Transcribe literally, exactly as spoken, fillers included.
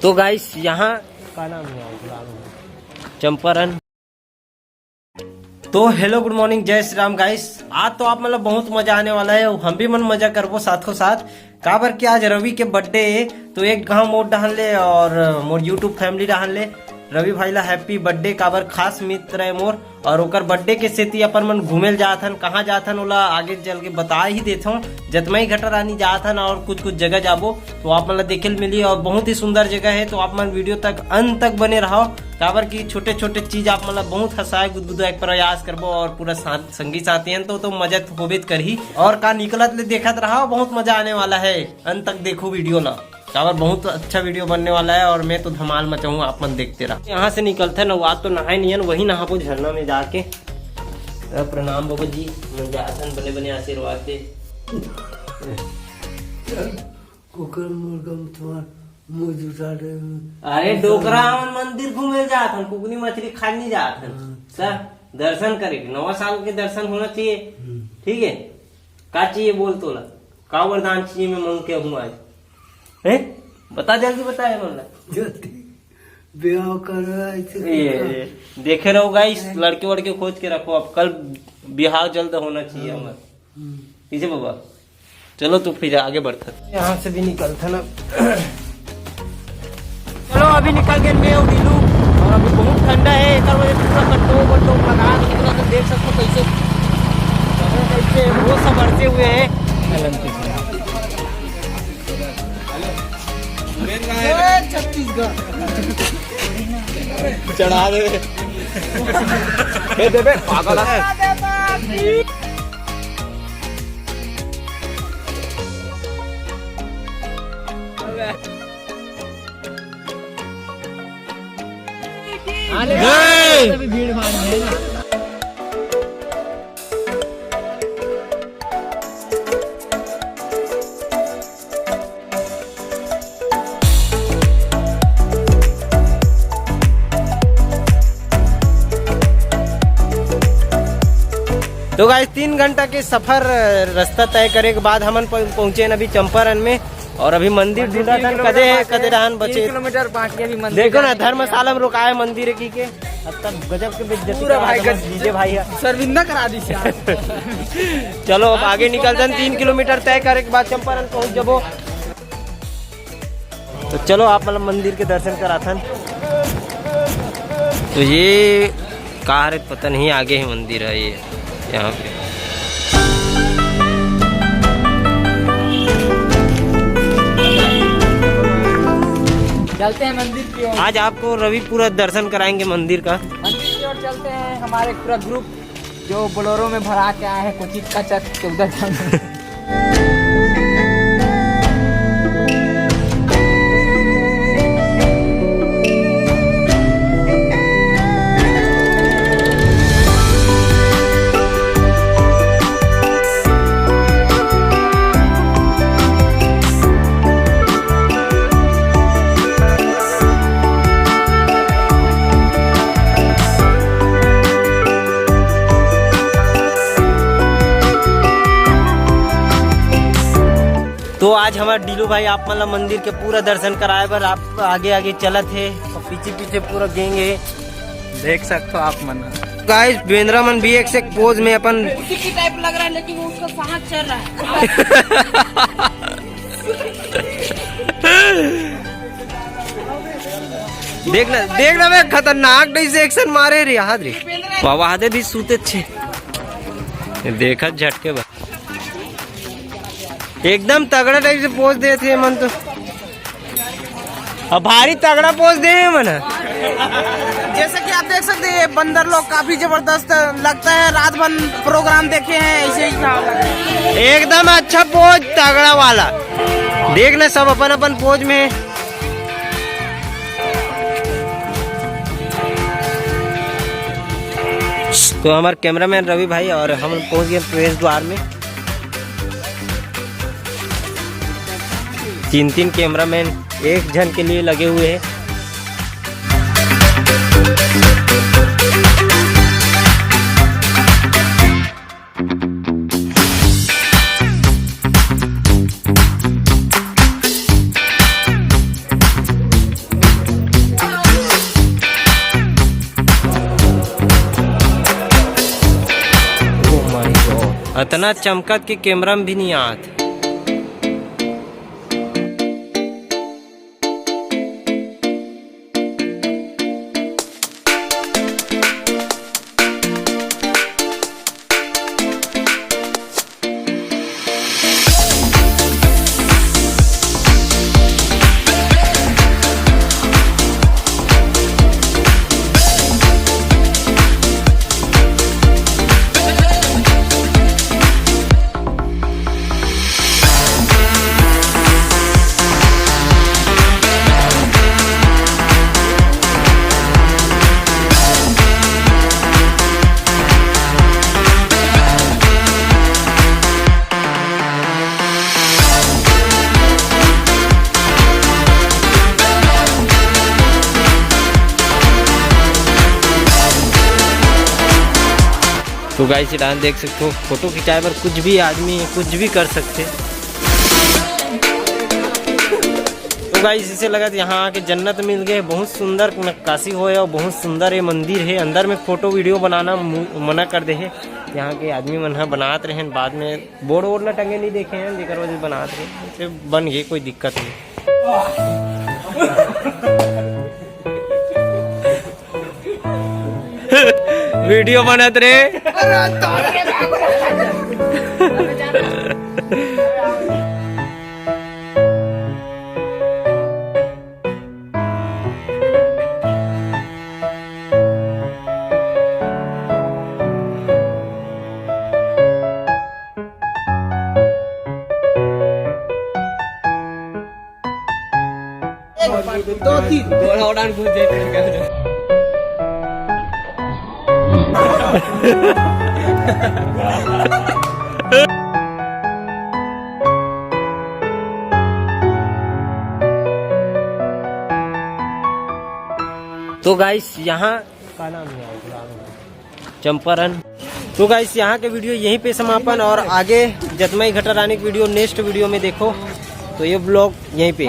तो गाइस, यहाँ का नाम है? चंपारण। तो हेलो, गुड मॉर्निंग, जय श्री राम गाइस। आज तो आप मतलब बहुत मजा आने वाला है, हम भी मन मजा करबो साथों साथ। काबर कि आज रवि के बर्थडे है, तो एक घाव मोर डहान ले और मोर यूट्यूब फैमिली डहान ले रवि भाई ला हैप्पी बर्थडे। काबर खास मित्र है मोर, और ओकर बर्थडे के सेती अपन मन घूमे ल जात हन। कहाँ जात हन, ओला आगे चल के बता ही देथों। जतमई घटा रानी जात हन और कुछ कुछ जगह जाबो, तो आप मन ला देखे ल मिली। और बहुत ही सुंदर जगह है, तो आप मन वीडियो तक, अंत तक बने रहो, काबर कि छोटे छोटे चीज आप मन ला बहुत हंसाए गुदगुदाए के प्रयास करबो। और पूरा साथ, संगी साथी हन तो, तो मजा तो होबे करही। और का निकलत ले देखत रहो, बहुत मजा आने वाला है, अंत तक देखो वीडियो ला। काबर बहुत अच्छा वीडियो बनने वाला है और मैं तो धमाल मचाऊँ, आप मन देखते रहा। यहाँ से निकलते ना, आज तो नहाए नहीं है, वही नहाबो झरना में जाके। अ, प्रणाम बाबा जी, मैं जाथन, बने बने आशीर्वाद दे। कुकर मुर्गा में तुम्हार मुंह जुटा रहे हो। अरे डोकरा, हमन मंदिर घूमे जात हन, कुकनी मछली खाए नहीं जात हन। हाँ। सा दर्शन करे के, नवा साल के दर्शन होना चाहिए। हम्म। ठीक है, का चाहिए बोल तोला? का वरदान चाहिए, मैं मांग के हूँ आज। हैं? बता, जल्दी बता ये मन ला। जल्दी ब्याह करो, ऐसे ये, करके। ये, देखे रहो गाइस, लड़के वड़के खोज के रखो, अब कल ब्याह जल्द होना चाहिए हमारा। हम्म। ठीक है बाबा, चलो तो फिर आगे बढ़ते हैं। यहाँ से भी निकलते ना। चलो, अभी निकल गए मैं और ढीलू, और अभी बहुत ठंडा है, एक वजह पूरा कट्टो कट्टो लगा के निकला, तो देख सकते हो कैसे, कैसे वो सब अड़ते हुए हैं। छत्तीसगढ़ चढ़ा दे। ए, देबे, पागल है। अभी भीड़ भाड़ है। तो गाइस, तीन घंटा के सफर, रास्ता तय करे के बाद हमन पहुंचे हैं अभी चंपारण में। और अभी मंदिर ढूंढा था, कदे है, कदे रहन बचे। तीन किलोमीटर बाकी अभी मंदिर देखो ना, धर्मशाला में रुकाए मंदिर की के। अब तब गजब के बेइज्जती पूरा करा भाई गजब। डीजे भाई है। शर्मिंदा करा दी यार। चलो, अब आगे निकलते हैं, तीन किलोमीटर तय करे के बाद चंपारण पहुंच जबो। तो चलो, आप मतलब मंदिर के दर्शन कराथन। तो ये का हरे पता नहीं, आगे ही मंदिर है ये, यहाँ पे। चलते हैं मंदिर की ओर। आज आपको रवि पूरा दर्शन कराएंगे मंदिर का। मंदिर की ओर चलते हैं, हमारे पूरा ग्रुप जो बोलेरो में भरा के आया है, कोचिंग का चक चौदह। तो आज हमार डीलू भाई आप मन ला मंदिर के पूरा दर्शन कराए बर आप आगे आगे चलत हे और पीछे पीछे पूरा गैंग हे। देख सकते हो आप मन। गाइस, बेंदरा मन भी एक से एक पोज में अपन उसी की टाइप लग रहा है, लेकिन वो उसका सांस चल रहा है। देख ना, देख ना, मैं खतरनाक टाइप से एक्शन मारे रे, हाथ रे। बाबा हाथे भी सूते छे। देखा झटके बा। एकदम तगड़ा टाइप से पोज देत हे मन तो। अब भारी तगड़ा पोज दे हे मन। जैसे कि आप देख सकते हैं, ये बंदर लोग काफी जबरदस्त लगता है, रात भर प्रोग्राम देखे हैं, ऐसे ही था। एकदम अच्छा पोज, तगड़ा वाला। देख ना, सब अपन अपन पोज में। तो हमारे कैमरामैन रवि भाई और हम पहुंच गए प्रवेश द्वार में। तीन तीन कैमरामैन एक जन के लिए लगे हुए हैं। इतना चमकत के कैमरा में भी नहीं आत। तो गाइस, ये डांस देख सकते हो, फोटो खिंचाए बर कुछ भी आदमी कुछ भी कर सकते। तो गाइस, इसे लगत यहाँ आके जन्नत मिल गए। बहुत सुंदर नक्काशी होए और बहुत सुंदर ये मंदिर है। अंदर में फोटो वीडियो बनाना मु-, मना कर दे है। यहाँ के आदमी मन ह बनात रहे, बाद में बोर्ड वोर्ड ला टंगे नहीं देखे हैं, जेकर वजह से बनात रहे, इसे बन गए, कोई दिक्कत नहीं। वीडियो बनत रे। एक, दो, तीन। गोला उड़ान घुस जाए। तो गाइस, यहाँ का नाम है? चंपारण। तो गाइस, यहाँ के वीडियो यहीं पे समापन, और आगे जतमई घटा रानी की वीडियो नेक्स्ट वीडियो में देखो। तो ये ब्लॉग यहीं पे।